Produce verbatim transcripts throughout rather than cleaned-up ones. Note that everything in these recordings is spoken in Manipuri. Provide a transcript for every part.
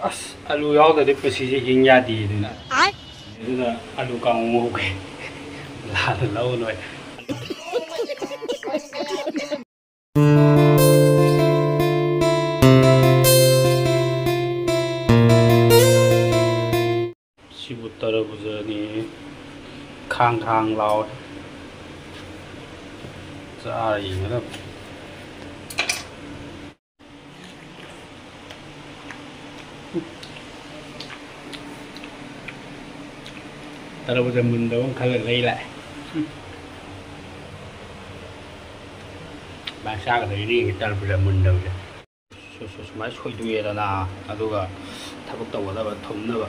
ꯑꯁ, ꯑꯂꯨ ꯌꯥꯎꯗ꯭ꯔꯗꯤ ꯄꯨꯟꯁꯤꯁꯦ ꯍꯤꯡ ꯌꯥꯗꯦ ꯑꯗꯨꯅ꯫ ꯑꯗꯨꯅ ꯑꯂꯨ ꯀꯥꯡꯉꯧ ꯉꯧꯒꯦ꯫ ꯂꯥꯟꯅ ꯂꯧ ꯂꯣꯏ꯫ ꯁꯤꯕꯨ ꯇꯔꯕꯨꯖꯅꯤ꯫ ꯈꯥꯡ ꯈꯥꯡ ꯂꯥꯎꯋꯦ꯫ ꯆꯥꯔ ꯌꯦꯡꯒꯗꯕꯅꯤ꯫ ꯇꯔꯕꯨꯖ ꯃꯨꯟꯗꯕ ꯑꯃ ꯈꯜꯂ ꯂꯩ ꯂꯥꯛꯑꯦ꯫ ꯃꯥ ꯆꯥꯒꯗꯕ ꯏꯔꯦꯡꯒꯤ ꯇꯔꯕꯨꯖ ꯃꯨꯟꯗꯕꯁꯦ꯫ ꯁꯨ-, ꯁꯨ-, ꯁꯨꯃꯥꯏꯅ ꯁꯣꯏꯗꯣꯛꯑꯦꯗꯅ, ꯑꯗꯨꯒ ꯊꯕꯛ ꯇꯧꯒꯗꯕ ꯊꯨꯝꯅꯕ꯫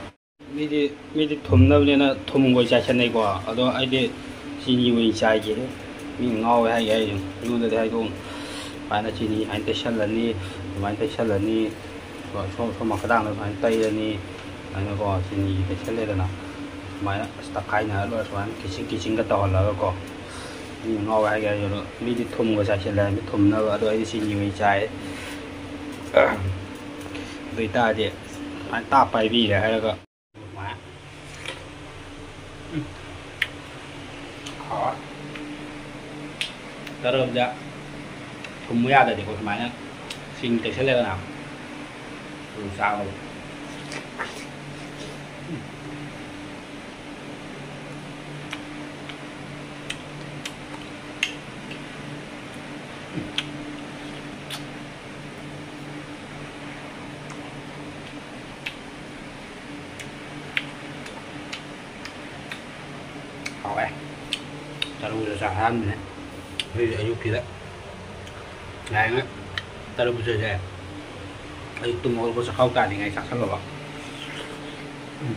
ꯃꯤꯗꯤ, ꯃꯤꯗꯤ ꯊꯨꯝꯅꯕꯅꯦꯅ ꯊꯨꯝꯒ ꯑꯣꯏ ꯆꯥꯏꯁꯟꯅꯩꯀꯣ, ꯑꯗꯣ ꯑꯩꯗꯤ ꯆꯤꯅꯤ ꯑꯣꯏꯅ ꯆꯥꯏꯒꯦ꯫ ꯃꯤ ꯉꯥꯎꯋꯦ ꯍꯥꯏꯒꯦ ꯍꯥꯏꯁꯦ, ꯑꯩꯉꯣꯟꯗꯗꯤ ꯍꯥꯏꯗꯣꯛꯎ꯫ ꯁꯨꯃꯥꯏꯅ ꯆꯤꯅꯤ ꯁꯨꯃꯥꯏꯅ ꯇꯩꯁꯜꯂꯅꯤ, ꯑꯗꯨꯃꯥꯏꯅ ꯇꯩꯁꯜꯂꯅꯤ, ꯑꯗꯨꯒ ꯁꯣꯝ, ꯁꯣꯝ ꯃꯈꯥꯗꯥꯡꯗ ꯁꯨꯃꯥꯏꯅ ꯇꯩꯔꯅꯤ꯫ ꯁꯨꯃꯥꯏꯅꯀꯣ, ꯆꯤꯅꯤ ꯇꯩꯁꯜꯂꯦꯗꯅ, ꯁꯨꯃꯥꯏꯅ ꯑꯁ ꯇꯛꯈꯥꯏꯅꯔ ꯂꯣꯏꯔꯦ, ꯁꯨꯃꯥꯏꯅ ꯀꯤꯆꯤꯡ ꯀꯤꯆꯤꯡꯒ ꯇꯧꯍꯜꯂꯒꯀꯣ꯫ ꯃꯤ ꯉꯥꯎꯋꯦ ꯍꯥꯏꯒꯦ ꯍꯥꯏꯁꯦ, ꯑꯗꯣ ꯃꯤꯗꯤ ꯊꯨꯝꯒ ꯆꯥꯏꯁꯜꯂꯦ ꯍꯥꯏꯕꯅꯤ ꯊꯨꯝꯅꯕ, ꯑꯗꯣ ꯑꯩꯗꯤ ꯆꯤꯅꯤ ꯑꯣꯏꯅ ꯆꯥꯏ꯫ ꯑꯗꯨ ꯑꯣꯏꯇꯥꯔꯗꯤ ꯁꯨꯃꯥꯏꯅ ꯇꯥꯞ ꯄꯥꯏꯕꯤꯔꯦ ꯍꯥꯏꯔꯒ꯫ ꯎꯝ꯫ ꯍꯥꯎꯔꯦ꯫ ꯇꯔꯕꯨꯖ ꯊꯨꯝꯕ ꯌꯥꯗ꯭ꯔꯗꯤꯀꯣ ꯁꯨꯃꯥꯏꯅ ꯆꯤꯅꯤ ꯇꯩꯁꯜꯂꯦꯗꯅ꯫ ꯑꯗꯨ ꯆꯥꯕꯗꯣ꯫ ꯎꯝ꯫ ꯍꯥꯎꯋꯦ꯫ ꯇꯔꯕꯨꯖ ꯆꯥ ꯑꯍꯥꯟꯕꯅꯦ꯫ ꯉꯁꯤꯗꯤ ꯑꯌꯨꯛꯀꯤꯗ꯫ ꯌꯥꯔꯤꯉꯩ ꯇꯔꯕꯨꯖꯁꯦ ꯑꯌꯨꯛ ꯇꯨꯝ ꯍꯧꯒꯠꯂꯛꯄ ꯆꯈꯥꯎ ꯇꯥꯗ꯭ꯔꯤꯉꯩ ꯆꯥꯁꯜꯂꯕ꯫ ꯎꯝ꯫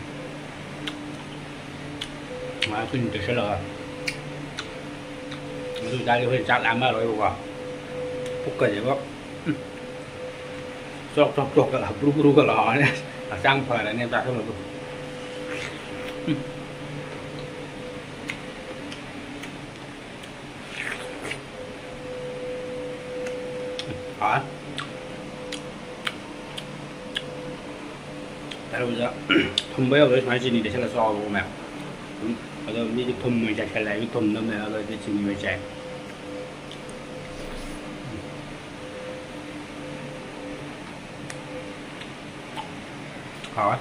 ꯁꯨꯃꯥꯏꯅ ꯀꯨꯏꯅ ꯇꯩꯁꯜꯂꯒ꯫ ꯑꯗꯨ ꯑꯣꯏꯇꯥꯔꯗꯤ ꯍꯣꯔꯦꯟ ꯆꯥꯛ ꯂꯥꯝꯃꯔꯣꯏꯕꯀꯣ꯫ ꯄꯨꯛꯀꯁꯦꯀꯣ꯫ ꯎꯝ꯫ ꯆꯣꯛ ꯆꯣꯛ ꯆꯣꯛꯀ ꯂꯥꯎ, ꯕ꯭ꯔꯨ ꯕ꯭ꯔꯨꯒ ꯂꯥꯎꯔꯅꯤ꯫ ꯍꯛꯆꯥꯡ ꯐꯔꯅꯤ ꯆꯥꯁꯜꯂꯨꯕ꯫ ꯎꯝ꯫ ꯍꯥꯎꯋꯦ꯫ ꯇꯔꯕꯨꯖꯥ ꯊꯨꯝꯕ ꯌꯥꯎꯗ꯭ꯔꯗꯤ ꯁꯨꯃꯥꯏꯅ ꯆꯤꯅꯤ ꯇꯩꯁꯜꯂ ꯆꯥꯎꯕ ꯃꯌꯥꯝ꯫ ꯎꯝ, ꯑꯗꯣ ꯃꯤꯗꯤ ꯊꯨꯝ ꯑꯣꯏꯅ ꯆꯥꯏꯁꯜꯂꯦ, ꯑꯩꯗꯤ ꯊꯨꯝ ꯅꯝꯃꯦ, ꯑꯗꯣ ꯑꯩꯗꯤ ꯆꯤꯅꯤ ꯑꯣꯏꯅ ꯆꯥꯏ꯫ ꯍꯥꯎꯋꯦ꯫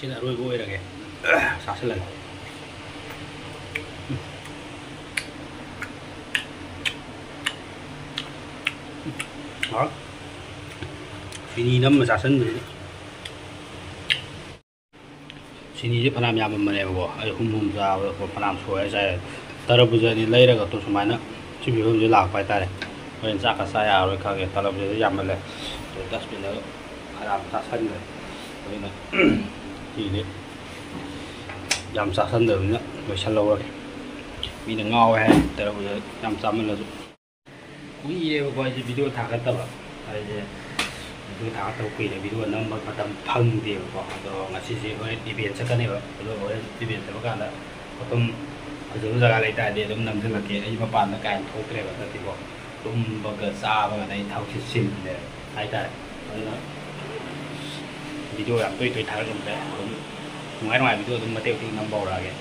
ꯁꯤꯅ ꯑꯔꯣꯏꯕ ꯑꯣꯏꯔꯒꯦ꯫ ꯆꯥꯁꯤꯜꯂꯒꯦ꯫ ꯍꯥꯎ꯫ ꯆꯤꯅꯤ ꯅꯝꯃ ꯆꯥꯁꯤꯟꯕꯁꯤꯗꯤ꯫ ꯆꯤꯅꯤꯁꯦ ꯐꯅꯌꯥꯝ ꯌꯥꯝꯃꯝꯕꯅꯦꯕꯀꯣ, ꯑꯩ ꯑꯍꯨꯝ ꯑꯍꯨꯝ ꯆꯥꯕꯗꯀꯣ ꯐꯅꯌꯥꯝ ꯁꯣꯏꯔ ꯆꯥꯏ꯫ ꯇꯔꯕꯨꯖꯥꯅꯤ ꯂꯩꯔꯒ ꯇꯣ ꯁꯨꯃꯥꯏꯅ ꯁꯤ ꯐꯤꯕꯝꯁꯦ ꯂꯥꯛꯄ ꯍꯥꯏꯇꯥꯔꯦ꯫ ꯍꯣꯔꯦꯟ ꯆꯥꯛꯀ ꯆꯥ ꯌꯥꯔꯔꯣꯏ ꯈꯪꯉꯦ, ꯇꯔꯕꯨꯖꯥꯁꯦ ꯌꯥꯝꯃꯜꯂꯦ꯫ ꯑꯗꯣ dustbin-ꯗ ꯐꯅꯌꯥꯝ ꯆꯥꯁꯟꯈ꯭ꯔꯦ꯫ ꯑꯗꯨꯅ ꯁꯤꯗꯤ ꯌꯥꯝ ꯆꯥꯁꯟꯗꯕꯅꯤꯅ ꯂꯣꯏꯁꯜꯍꯧꯔꯒꯦ꯫ ꯃꯤꯅ ꯉꯥꯎꯋꯦ ꯍꯥꯏ ꯇꯔꯕꯨꯖꯥ ꯌꯥꯝ ꯆꯥꯃꯜꯂꯁꯨ꯫ ꯀꯨꯏꯔꯦꯕꯀꯣ ꯑꯩꯁꯦ video ꯊꯥꯒꯠꯇꯕ꯫ ꯑꯩꯁꯦ video ꯊꯥꯒꯠꯇꯕ ꯀꯨꯏꯔꯦ, video ꯅꯝꯕ ꯃꯇꯝ ꯐꯪꯗꯦꯕꯀꯣ꯫ ꯑꯗꯣ ꯉꯁꯤꯁꯦ ꯍꯣꯔꯦꯟ event ꯆꯠꯀꯅꯦꯕ꯫ ꯑꯗꯣ ꯍꯣꯔꯦꯟ event ꯆꯠꯄ ꯀꯥꯟꯗ ꯃꯐꯝ ꯐꯖꯕ ꯖꯒꯥ ꯂꯩꯇꯥꯔꯗꯤ ꯑꯗꯨꯝ ꯅꯝꯁꯤꯜꯂꯛꯀꯦ꯫ ꯑꯩ ꯃꯄꯥꯟꯗ ꯀꯥ ꯍꯦꯟꯅ ꯊꯣꯛꯇ꯭ꯔꯦꯕ ꯍꯟꯗꯛꯇꯤꯀꯣ꯫ ꯇꯨꯝꯕꯒ ꯆꯥꯕꯒꯗ ꯑꯩ ꯊꯕꯛꯁꯦ ꯆꯤꯜꯂꯦ ꯍꯥꯏꯇꯥꯔꯦ꯫ ꯑꯗꯨꯅ video ꯌꯥꯝ ꯇꯣꯏ ꯇꯣꯏ ꯊꯥꯒꯠꯂꯝꯗ꯭ꯔꯦ꯫ ꯑꯗꯨꯝ ꯅꯨꯡꯉꯥꯏ ꯅꯨꯡꯉꯥꯏꯕ video ꯑꯗꯨꯝ ꯃꯇꯦꯛ ꯃꯇꯦꯛ ꯅꯝꯕ ꯍꯧꯔꯛꯑꯒꯦ꯫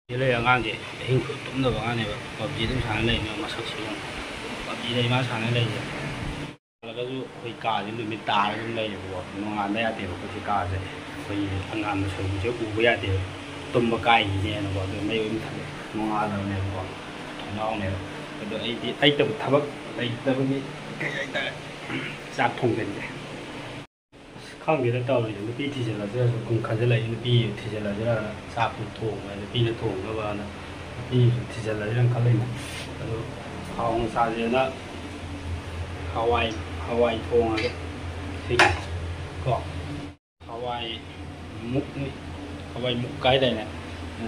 ꯁꯤ ꯂꯩ ꯑꯉꯥꯡꯁꯦ ꯑꯍꯤꯡ ꯁꯨꯡꯇꯨꯝ ꯇꯨꯝꯗꯕ ꯑꯉꯥꯡꯅꯦꯕ, PUBG ꯑꯗꯨꯝ ꯁꯥꯟꯅ ꯂꯩꯕꯅꯦ ꯃꯁꯛꯁꯤꯒ꯫ PUBG-ꯗ ꯃꯥ ꯁꯥꯟꯅ ꯂꯩꯁꯦ꯫ ꯍꯜꯂꯒꯁꯨ ꯑꯩꯈꯣꯏ ꯀꯥꯁꯦ ꯅꯨꯃꯤꯠ ꯇꯥꯔꯒ ꯑꯗꯨꯝ ꯂꯩꯌꯦꯕꯀꯣ, ꯅꯣꯡꯉꯥꯟꯕ ꯌꯥꯗꯦꯕ ꯑꯩꯈꯣꯏ ꯁꯤ ꯀꯥꯁꯦ꯫ ꯑꯩꯈꯣꯏꯒꯤ ꯑꯉꯥꯟꯕ ꯁꯔꯨꯛꯁꯦ ꯎꯕ ꯌꯥꯗꯦꯕ, ꯇꯨꯝꯕ ꯀꯥꯏꯈꯤꯅꯦꯅꯀꯣ꯫ ꯑꯗꯨ ꯃꯩ ꯑꯗꯨꯝ ꯊꯥꯜꯂꯦ, ꯅꯣꯡꯉꯥꯜꯂꯕꯅꯦꯕꯀꯣ, ꯊꯣꯡꯅꯥꯎꯅꯦꯕ꯫ ꯑꯗꯣ ꯑꯩꯗꯤ ꯑꯩꯇꯕꯨ ꯊꯕꯛ ꯂꯩꯇꯕꯒꯤ ꯀꯩ ꯍꯥꯏꯇꯥꯔꯦ, ꯆꯥꯛ ꯊꯣꯡꯖꯤꯟꯁꯦ꯫ ꯑꯁ, ꯈꯪꯗꯦꯗ ꯇꯧꯔꯤꯁꯦ, ꯅꯨꯄꯤ ꯊꯤꯖꯤꯜꯂꯁꯤꯔꯁꯨ ꯁꯨꯝ ꯈꯟꯖꯤꯜꯂꯛꯏ, ꯅꯨꯄꯤ ꯊꯤꯖꯤꯜꯂꯁꯤꯔꯅ ꯆꯥꯛꯇꯨ ꯊꯣꯡꯕ, ꯅꯨꯄꯤꯅ ꯊꯣꯡꯅꯕꯅ ꯅꯨꯄꯤꯁꯨ ꯊꯤꯖꯤꯜꯂꯁꯤꯔꯅ ꯈꯜꯂꯤꯅꯦ꯫ ꯑꯗꯣ ꯍꯥꯎꯅ ꯆꯥꯁꯦꯅ ꯍꯋꯥꯏ, ꯍꯋꯥꯏ ꯊꯣꯡꯉꯒꯦ ꯁꯤꯒꯤ ꯀꯣ꯫ ꯍꯋꯥꯏ ꯃꯨꯛꯅꯤ, ꯍꯋꯥꯏ ꯃꯨꯛ ꯍꯥꯏꯗꯥꯏꯅꯦ꯫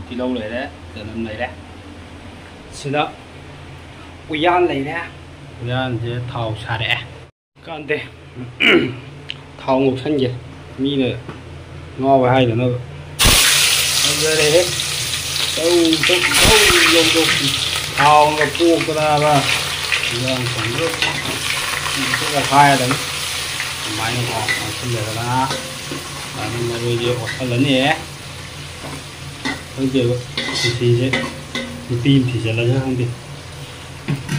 ꯇꯤꯜꯍꯧ ꯂꯩꯔꯦ, ꯆꯅꯝ ꯂꯩꯔꯦ, ꯁꯤꯗ ꯎꯌꯥꯟ ꯂꯩꯔꯦ, ꯎꯌꯥꯟꯁꯦ ꯊꯥꯎ ꯁꯥꯔꯛꯑꯦ꯫ ꯀꯥꯟꯗꯦ꯫ ꯊꯥꯎ ꯉꯧꯁꯟꯒꯦ꯫ ꯃꯤꯅ ꯉꯥꯎꯋꯦ ꯍꯥꯏꯗꯅꯕ꯫ ꯐꯖꯔꯦꯍꯦ꯫ ꯇꯧ, ꯇꯧ, ꯇꯧ, ꯌꯧ, ꯌꯧ꯫ ꯊꯥꯎꯒ ꯄꯣꯛꯇꯅꯕ꯫ ꯏꯟꯖꯥꯡ ꯊꯣꯡꯕꯗ ꯍꯥꯏꯔꯗꯕꯅꯤ꯫ ꯑꯗꯨꯃꯥꯏꯅ ꯊꯥꯎ ꯉꯧꯁꯜꯂꯦꯗꯅ꯫ ꯃꯔꯣꯏꯁꯦ ꯑꯣꯠꯁꯜꯂꯅꯤ꯫ ꯈꯪꯗꯦꯕ, ꯁꯤꯁꯦ ꯅꯨꯄꯤ ꯑꯃ ꯊꯤꯖꯤꯜꯂꯁꯤꯔ ꯈꯪꯗꯦ꯫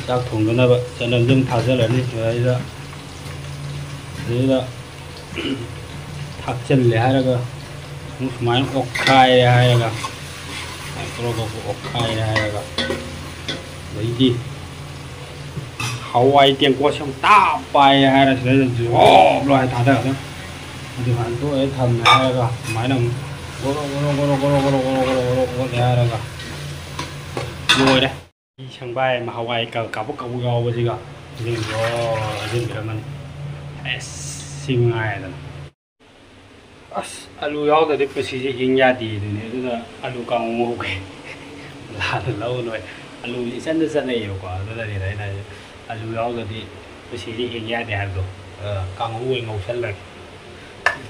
ꯆꯥꯛ ꯊꯣꯡꯗꯅꯕ ꯆꯅꯝꯁꯦ ꯑꯃꯨꯛ ꯊꯥꯖꯤꯜꯂꯅꯤ ꯁꯤꯗꯩꯗ꯫ ꯁꯤꯗꯩꯗ ꯊꯥꯛꯆꯤꯜꯂꯦ ꯍꯥꯏꯔꯒ ꯑꯃꯨꯛ ꯁꯨꯃꯥꯏꯅ ꯑꯣꯠꯈꯥꯏꯔꯦ ꯍꯥꯏꯔꯒ, ꯁꯨꯃꯥꯏꯅ ꯀ꯭ꯔꯣꯛ ꯀ꯭ꯔꯣꯛ ꯑꯣꯠꯈꯥꯏꯔꯦ ꯍꯥꯏꯔꯒ, ꯑꯗꯩꯗꯤ ꯍꯋꯥꯏ ꯇꯦꯡꯀꯣꯠꯁꯦ ꯑꯃꯨꯛ ꯇꯥꯞ ꯄꯥꯏꯔꯦ ꯍꯥꯏꯔ ꯁꯤꯗꯩꯗ ꯖꯣꯞ ꯂꯣꯏ ꯊꯥꯗꯔꯒ ꯑꯗꯨ ꯍꯟꯗꯣꯛꯑꯦ ꯊꯝꯃꯦ ꯍꯥꯏꯔꯒ ꯁꯨꯃꯥꯏꯅ ꯑꯃꯨꯛ ꯒꯣꯔꯣ ꯒꯣꯔꯣ ꯒꯣꯔꯣ ꯑꯣꯠꯂꯦ ꯍꯥꯏꯔꯒ ꯂꯣꯏꯔꯦ꯫ ꯁꯪꯕꯥꯏ ꯑꯃ ꯍꯋꯥꯏ ꯀ-, ꯀꯥꯕꯨꯛ ꯀꯥꯕꯨꯛ ꯌꯥꯎꯕꯁꯤꯒ ꯁꯤꯒ ꯖꯣꯔ ꯍꯩꯖꯤꯟꯕꯤꯔꯝꯃꯅꯤ꯫ ꯑꯁ, ꯁꯤ ꯉꯥꯏꯔꯦꯗꯅ꯫ ꯑꯁ, ꯑꯂꯨ ꯌꯥꯎꯗ꯭ꯔꯗꯤ ꯄꯨꯟꯁꯤꯁꯦ ꯍꯤꯡ ꯌꯥꯗꯦ ꯑꯗꯨꯅꯤ꯫ ꯑꯗꯨꯅ ꯑꯂꯨ ꯀꯥꯡꯉꯧ ꯉꯧꯒꯦ꯫ ꯂꯥꯟꯅ ꯂꯧꯅꯣꯏ꯫ ꯑꯂꯨꯁꯦ ꯏꯆꯟꯗ ꯆꯠꯅꯩꯌꯦꯕꯀꯣ꯫ ꯑꯗꯨꯅꯅꯤꯗ ꯑꯩꯅ ꯍꯥꯏꯁꯦ, ꯑꯂꯨ ꯌꯥꯎꯗ꯭ꯔꯗꯤ ꯄꯨꯟꯁꯤꯁꯦ ꯍꯤꯡ ꯌꯥꯗꯦ ꯍꯥꯏꯕꯗꯣ꯫ ꯑ, ꯀꯥꯡꯉꯧ ꯑꯣꯏꯅ ꯉꯧꯁꯜꯂꯒꯦ꯫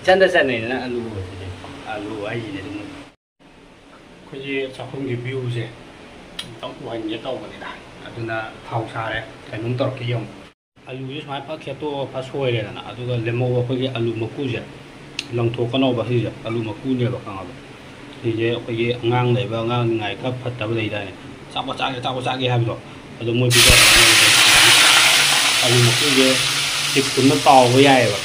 ꯏꯆꯟꯗ ꯆꯠꯅꯩꯗꯅ ꯑꯂꯨ ꯑꯣꯏꯔꯗꯤ꯫ ꯑꯂꯨ ꯍꯥꯏꯁꯤꯗꯤ ꯑꯗꯨꯝ ꯑꯩꯈꯣꯏꯒꯤ ꯆꯥꯛꯈꯨꯝꯒꯤ ꯚ꯭ꯌꯨꯁꯦ ꯑꯝꯇꯪ ꯎꯍꯟꯒꯦ ꯇꯧꯕꯅꯤꯗ꯫ ꯑꯗꯨꯅ ꯊꯥꯎ ꯁꯥꯔꯦ, ꯀꯩꯅꯣꯝ ꯇꯧꯔꯛꯀꯦ ꯌꯦꯡꯉꯨ꯫ ꯑꯂꯨꯁꯦ ꯁꯨꯃꯥꯏꯅ ꯐꯠ ꯈꯦꯠꯇꯣꯛꯑꯒ ꯐꯠ ꯁꯣꯏꯔꯦꯗꯅ, ꯑꯗꯨꯒ ꯂꯦꯝꯍꯧꯕ ꯑꯩꯈꯣꯏꯒꯤ ꯑꯂꯨ ꯃꯀꯨꯁꯦ ꯂꯪꯊꯣꯛꯀꯅꯧꯕ꯫ ꯁꯤꯁꯦ ꯑꯂꯨ ꯃꯀꯨꯅꯦꯕ ꯈꯪꯉꯕ꯫ ꯁꯤꯁꯦ ꯑꯩꯈꯣꯏꯒꯤ ꯑꯉꯥꯡ ꯂꯩꯕ, ꯑꯉꯥꯡ ꯅꯤꯡꯉꯥꯏ ꯈꯔ ꯐꯠꯇꯕ ꯂꯩꯗꯥꯏꯅꯦ, "ꯆꯥꯛꯄ ꯆꯥꯒꯦ, ꯆꯥꯛꯄ ꯆꯥꯒꯦ" ꯍꯥꯏꯕꯗꯣ, ꯑꯗꯣ ꯃꯣꯏ ꯄꯤꯖꯕ ꯑꯂꯨ ꯃꯀꯨꯁꯦ ꯆꯤꯞꯁꯀꯨꯝꯕ ꯇꯥꯎꯕ ꯌꯥꯏꯑꯕ꯫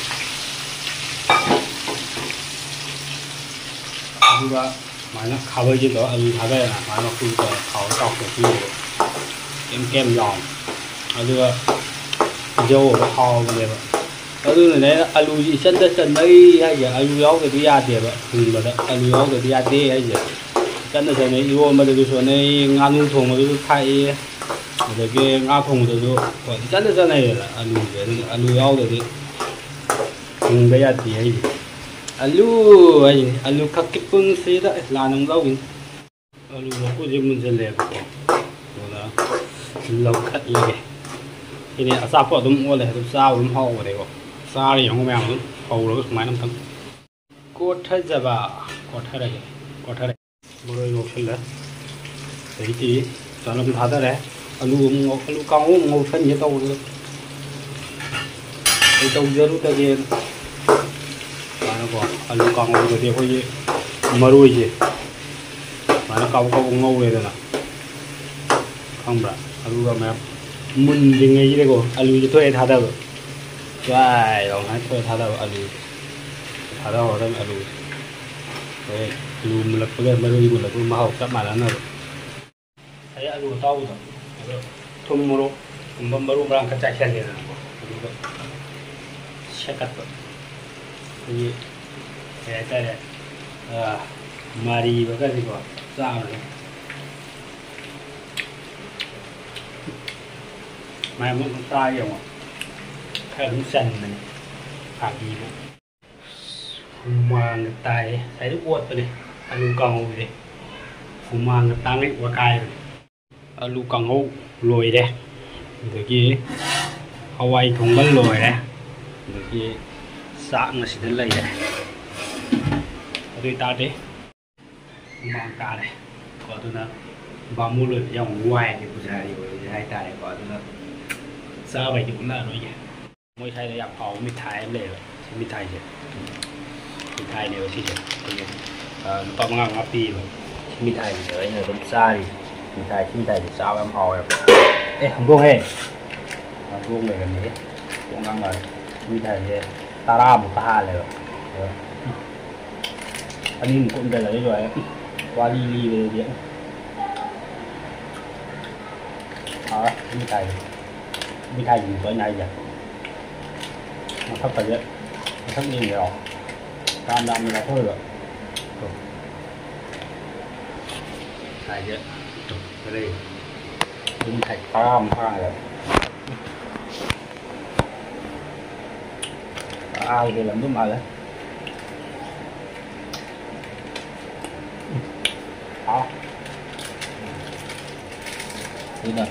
ꯑꯗꯨꯒ ꯁꯨꯃꯥꯏꯅ ꯈꯥꯕꯩꯁꯦ ꯇꯧꯔꯒ ꯑꯂꯨ ꯊꯥꯗꯔꯦꯅ ꯁꯨꯃꯥꯏꯅ ꯃꯀꯨ ꯇꯧꯔꯒ ꯊꯥꯎꯗ ꯇꯥꯎꯊꯣꯛꯄꯤꯔꯦꯕ꯫ ꯀꯦꯝ ꯀꯦꯝ ꯂꯥꯎꯅ꯫ ꯑꯗꯨꯒ ꯄꯤꯖꯧꯕ ꯍꯥꯎꯕꯅꯦꯕ꯫ ꯑꯗꯨꯅꯅꯦ ꯑꯩꯅ ꯑꯂꯨꯁꯤ ꯏꯆꯟꯗ ꯆꯟꯅꯩ ꯍꯥꯏꯁꯦ꯫ ꯑꯂꯨ ꯌꯥꯎꯗ꯭ꯔꯗꯤ ꯌꯥꯗꯦꯕ ꯍꯤꯡꯕꯗ꯫ ꯑꯂꯨ ꯌꯥꯎꯗ꯭ꯔꯗꯤ ꯌꯥꯗꯦ ꯍꯥꯏꯁꯦ꯫ ꯏꯆꯟꯗ ꯆꯟꯅꯩ, ꯏꯔꯣꯟꯕꯗꯁꯨ ꯁꯣꯟꯅꯩ, ꯉꯥꯅꯨ ꯊꯣꯡꯕꯗꯁꯨ ꯊꯥꯛꯏ, ꯑꯗꯒꯤ ꯉꯥ ꯊꯣꯡꯕꯗꯁꯨ ꯍꯣꯏ ꯏꯆꯟꯗ ꯆꯟꯅꯩꯗꯅ ꯑꯂꯨꯁꯦ꯫ ꯑꯗꯨꯅ ꯑꯂꯨ ꯌꯥꯎꯗ꯭ꯔꯗꯤ ꯍꯤꯡꯕ ꯌꯥꯗꯦ ꯍꯥꯏꯁꯦ꯫ ꯑꯂꯨ ꯍꯥꯏꯁꯦ, ꯑꯂꯨ ꯈꯛꯀꯤ ꯄꯨꯟꯁꯤꯗ꯫ ꯑꯦ, ꯂꯥꯟꯅ ꯑꯃꯨꯛ ꯂꯧꯈꯤꯅꯤ꯫ ꯑꯂꯨ ꯃꯀꯨꯁꯦ ꯃꯨꯟꯁꯤꯜꯂꯦꯕꯀꯣ, ꯑꯗꯨꯅ ꯂꯧꯈꯠꯂꯒꯦ꯫ ꯁꯤꯅꯦ ꯑꯆꯥꯄꯣꯠ ꯑꯗꯨꯝ ꯑꯣꯜꯂꯦ, ꯑꯗꯨꯝ ꯆꯥꯕ ꯑꯗꯨꯝ ꯍꯥꯎꯕꯅꯦꯀꯣ꯫ ꯆꯥꯔ ꯌꯦꯡꯉꯨ ꯃꯌꯥꯝ ꯑꯗꯨꯝ ꯍꯧꯔꯒ ꯁꯨꯃꯥꯏꯅ ꯑꯝꯇꯪ꯫ ꯀꯣꯠꯊꯖꯕ, ꯀꯣꯠꯊꯔꯒꯦ, ꯀꯣꯠꯊꯔꯒꯦ꯫ ꯃꯔꯣꯏ ꯉꯧꯁꯜꯂꯦ꯫ ꯑꯗꯩꯗꯤ ꯆꯅꯝ ꯊꯥꯗꯔꯦ꯫ ꯑꯂꯨ ꯑꯃꯨꯛ ꯉꯧ-, ꯑꯂꯨ ꯀꯥꯡꯉꯧ ꯑꯃꯨꯛ ꯉꯧꯁꯟꯒꯦ ꯇꯧꯕꯗꯨꯗ ꯀꯩ ꯇꯧꯖꯔꯨꯗꯒꯦꯅ꯫ ꯀꯣ, ꯑꯂꯨ ꯀꯥꯡꯉꯧꯗꯗꯤ ꯑꯩꯈꯣꯏꯒꯤ ꯃꯔꯣꯏꯁꯦ ꯁꯨꯃꯥꯏꯅ ꯀꯥꯕꯛ ꯀꯥꯕꯛ ꯉꯧꯔꯦꯗꯅ, ꯈꯪꯕ꯭ꯔꯥ? ꯑꯗꯨꯒ ꯃꯌꯥꯝ ꯃꯨꯟꯗ꯭ꯔꯤꯉꯩꯁꯤꯗꯀꯣ ꯑꯂꯨꯁꯦ ꯊꯣꯛꯑꯦ ꯊꯥꯗꯕ꯫ ꯆ꯭ꯋꯥꯏ ꯂꯥꯎꯅ ꯊꯣꯛꯑꯦ ꯊꯥꯗꯕ ꯑꯂꯨꯁꯦ꯫ ꯊꯥꯗꯍꯧꯔꯗꯕꯅꯤ ꯑꯂꯨꯁꯦ꯫ ꯍꯣꯔꯦꯟ ꯑꯂꯨ ꯃꯨꯜꯂꯛꯄꯒ ꯃꯔꯣꯏ ꯃꯨꯜꯂꯛꯄꯒ ꯃꯍꯥꯎ ꯆꯞ ꯃꯥꯟꯅꯅꯕ꯫ ꯑꯗꯩ ꯑꯂꯨ ꯑꯇꯥꯎꯕꯗꯣ, ꯑꯗꯣ ꯊꯨꯝ, ꯃꯣꯔꯣꯛ ꯀꯨꯝꯕ ꯃꯔꯨ ꯃꯔꯥꯡ ꯈꯔ ꯆꯥꯏꯁꯜꯂꯦꯗꯅꯀꯣ, ꯑꯗꯨꯒ ꯁꯦꯠꯀꯠꯄ꯫ ꯑꯩꯈꯣꯏꯒꯤ ꯀꯩ ꯍꯥꯏꯇꯥꯔꯦ, ꯑ, ꯃꯥꯔꯤꯕꯒꯁꯤꯀꯣ ꯆꯥꯕꯁꯦ꯫ ꯃꯥꯏ ꯑꯃꯨꯛ ꯆꯥ ꯌꯦꯡꯉꯣ꯫ ꯈꯔ ꯑꯗꯨꯝ ꯆꯟꯕꯅꯦ꯫ ꯐꯥꯒꯤꯕꯨ꯫ ꯍꯨꯃꯥꯡꯒ ꯇꯥꯏꯌꯦ꯫ ꯉꯁꯥꯏꯗꯩ ꯑꯣꯠꯄꯅꯦ ꯑꯂꯨ ꯀꯥꯡꯍꯧꯁꯦ꯫ ꯍꯨꯃꯥꯡꯒ ꯇꯥꯡꯉꯩ ꯑꯣꯠꯈꯥꯏꯕꯅꯦ꯫ ꯑꯂꯨ ꯀꯥꯡꯍꯧ ꯂꯣꯏꯔꯦ꯫ ꯑꯗꯒꯤ ꯍꯋꯥꯏ ꯊꯣꯡꯕ ꯂꯣꯏꯔꯦ꯫ ꯑꯗꯒꯤ ꯆꯥꯛꯅ ꯁꯤꯗ ꯂꯩꯔꯦ꯫ ꯑꯗꯨ ꯑꯣꯏꯇꯥꯔꯗꯤ ꯍꯨꯃꯥꯡ ꯇꯥꯔꯦ ꯀꯣ꯫ ꯑꯗꯨꯅ ꯕꯥꯃꯣꯟ ꯑꯣꯏꯕꯁꯦ ꯌꯥꯝ ꯋꯥꯏ, ꯄꯨꯖꯥꯔꯤ ꯑꯣꯏꯕꯁꯦ ꯍꯥꯏꯇꯥꯔꯦꯀꯣ꯫ ꯑꯗꯨꯅ ꯆꯥꯕꯩꯗꯤ ꯎꯠꯂꯛꯑꯔꯣꯏꯒꯦ꯫ ꯃꯣꯏ ꯁ꯭ꯋꯥꯏꯗ ꯌꯥꯝ ꯍꯥꯎꯕ ꯃꯤꯊꯥꯏ ꯑꯃ ꯂꯩꯌꯦꯕ꯫ ꯁꯤ ꯃꯤꯊꯥꯏꯁꯦ, ꯃꯤꯊꯥꯏꯅꯦꯕ ꯁꯤꯁꯦ꯫ ꯑꯩꯈꯣꯏꯒꯤ, ꯑ, ꯂꯨꯄꯥ ꯃꯉꯥ ꯃꯉꯥ ꯄꯤꯌꯦꯕ꯫ ꯁꯤ ꯃꯤꯊꯥꯏꯁꯤꯅꯦꯕ ꯑꯩꯅ ꯑꯗꯨꯝ ꯆꯥꯔꯤꯁꯦ꯫ ꯃꯤꯊꯥꯏ, ꯁꯤ ꯃꯤꯊꯥꯏꯁꯦ ꯆꯥꯕ ꯌꯥꯝ ꯍꯥꯎꯋꯦꯕ꯫ ꯑꯦ, ꯍꯧꯗꯣꯡꯍꯦ! ꯍꯧꯗꯣꯡ ꯂꯩꯔꯝꯃꯦꯍꯦ꯫ ꯍꯧꯗꯣꯡ ꯉꯥꯡ ꯃꯥꯜꯂꯦ꯫ ꯁꯤ ꯃꯤꯊꯥꯏꯁꯦ ꯇꯔꯥꯃꯨꯛꯀ ꯍꯥꯜꯂꯦꯕ꯫ ꯑꯗꯣ ꯑꯅꯤꯃꯨꯛ ꯀꯨꯝꯗ ꯂꯩꯔ ꯂꯣꯏꯔꯦ꯫ ꯋꯥꯔꯤ ꯂꯤꯕꯗꯗꯤ꯫ ꯑꯥ, ꯁꯤ ꯃꯤꯊꯥꯏꯁꯦ꯫ ꯃꯤꯊꯥꯏꯁꯤꯅꯤꯀꯣ ꯑꯩꯅ ꯍꯥꯏꯁꯦ꯫ ꯃꯊꯛꯀꯁꯦ, ꯃꯊꯛ ꯌꯦꯡꯒꯦꯔꯣ? ꯌꯥꯝ ꯌꯥꯝꯅ ꯂꯧꯊꯣꯛꯑꯦꯕ꯫ ꯃꯤꯊꯥꯏꯁꯦ, ꯂꯩ꯫ ꯑꯗꯨ ꯃꯤꯊꯥꯏ ꯇꯔꯥꯃꯨꯛ ꯍꯥꯡꯉꯦꯕ꯫ ꯇꯔꯥ ꯍꯦꯜꯂꯝꯗꯧ ꯃꯥꯜꯂꯦ꯫ ꯍꯥꯎ꯫ ꯑꯗꯨꯅ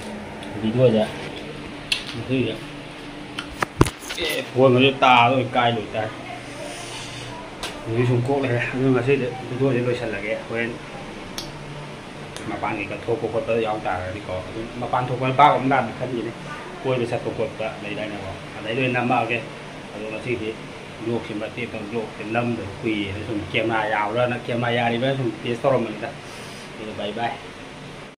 ꯚꯤꯗꯤꯑꯣꯁꯦ ꯉꯁꯤꯁꯦ, ꯑꯦ, ꯐꯣꯟꯒꯁꯦ ꯇꯥꯗꯣꯏ ꯀꯥꯏ ꯂꯣꯏ ꯇꯥꯔꯦ꯫ ꯍꯧꯖꯤꯛ ꯁꯨꯝ ꯀꯣꯛ ꯂꯩꯔꯦ꯫ ꯑꯗꯨ ꯉꯁꯤꯗꯤ ꯚꯤꯗꯤꯑꯣꯁꯦ ꯂꯣꯏꯁꯤꯜꯂꯒꯦ꯫ ꯍꯣꯔꯦꯟ ꯃꯄꯥꯟ ꯀꯩꯀꯥ ꯊꯣꯛꯄ ꯈꯣꯠꯄ ꯌꯥꯎ ꯇꯥꯔꯒꯗꯤꯀꯣ, ꯑꯗꯨꯝ ꯃꯄꯥꯟ ꯊꯣꯛꯄ ꯄꯥꯛ ꯑꯃ ꯂꯥꯛꯑꯅꯤ ꯈꯟꯈꯤꯅꯤ꯫ ꯀꯣꯏꯕ ꯆꯠꯄ ꯈꯣꯠꯄ ꯂꯩꯗꯥꯏꯅꯦꯀꯣ, ꯑꯗꯩ ꯂꯣꯏ ꯅꯝꯃꯛꯑꯒꯦ꯫ ꯑꯗꯣ ꯉꯁꯤꯗꯤ ꯕ꯭ꯂꯣꯛꯁꯦ ꯃꯇꯦꯛ ꯑꯃ ꯕ꯭ꯂꯣꯛꯁꯦ ꯅꯝꯗꯕ ꯀꯨꯏꯔꯦꯅ ꯁꯨꯝ ꯀꯦꯃꯦꯔꯥ ꯌꯥꯕ꯭ꯔꯥꯅ, ꯀꯦꯃꯦꯔꯥ ꯌꯥꯔꯤꯕ꯭ꯔꯥ ꯁꯨꯝ ꯇꯦꯁ ꯇꯧꯔꯝꯕꯅꯤꯗ꯫ ꯑꯗꯨꯒ bye bye꯫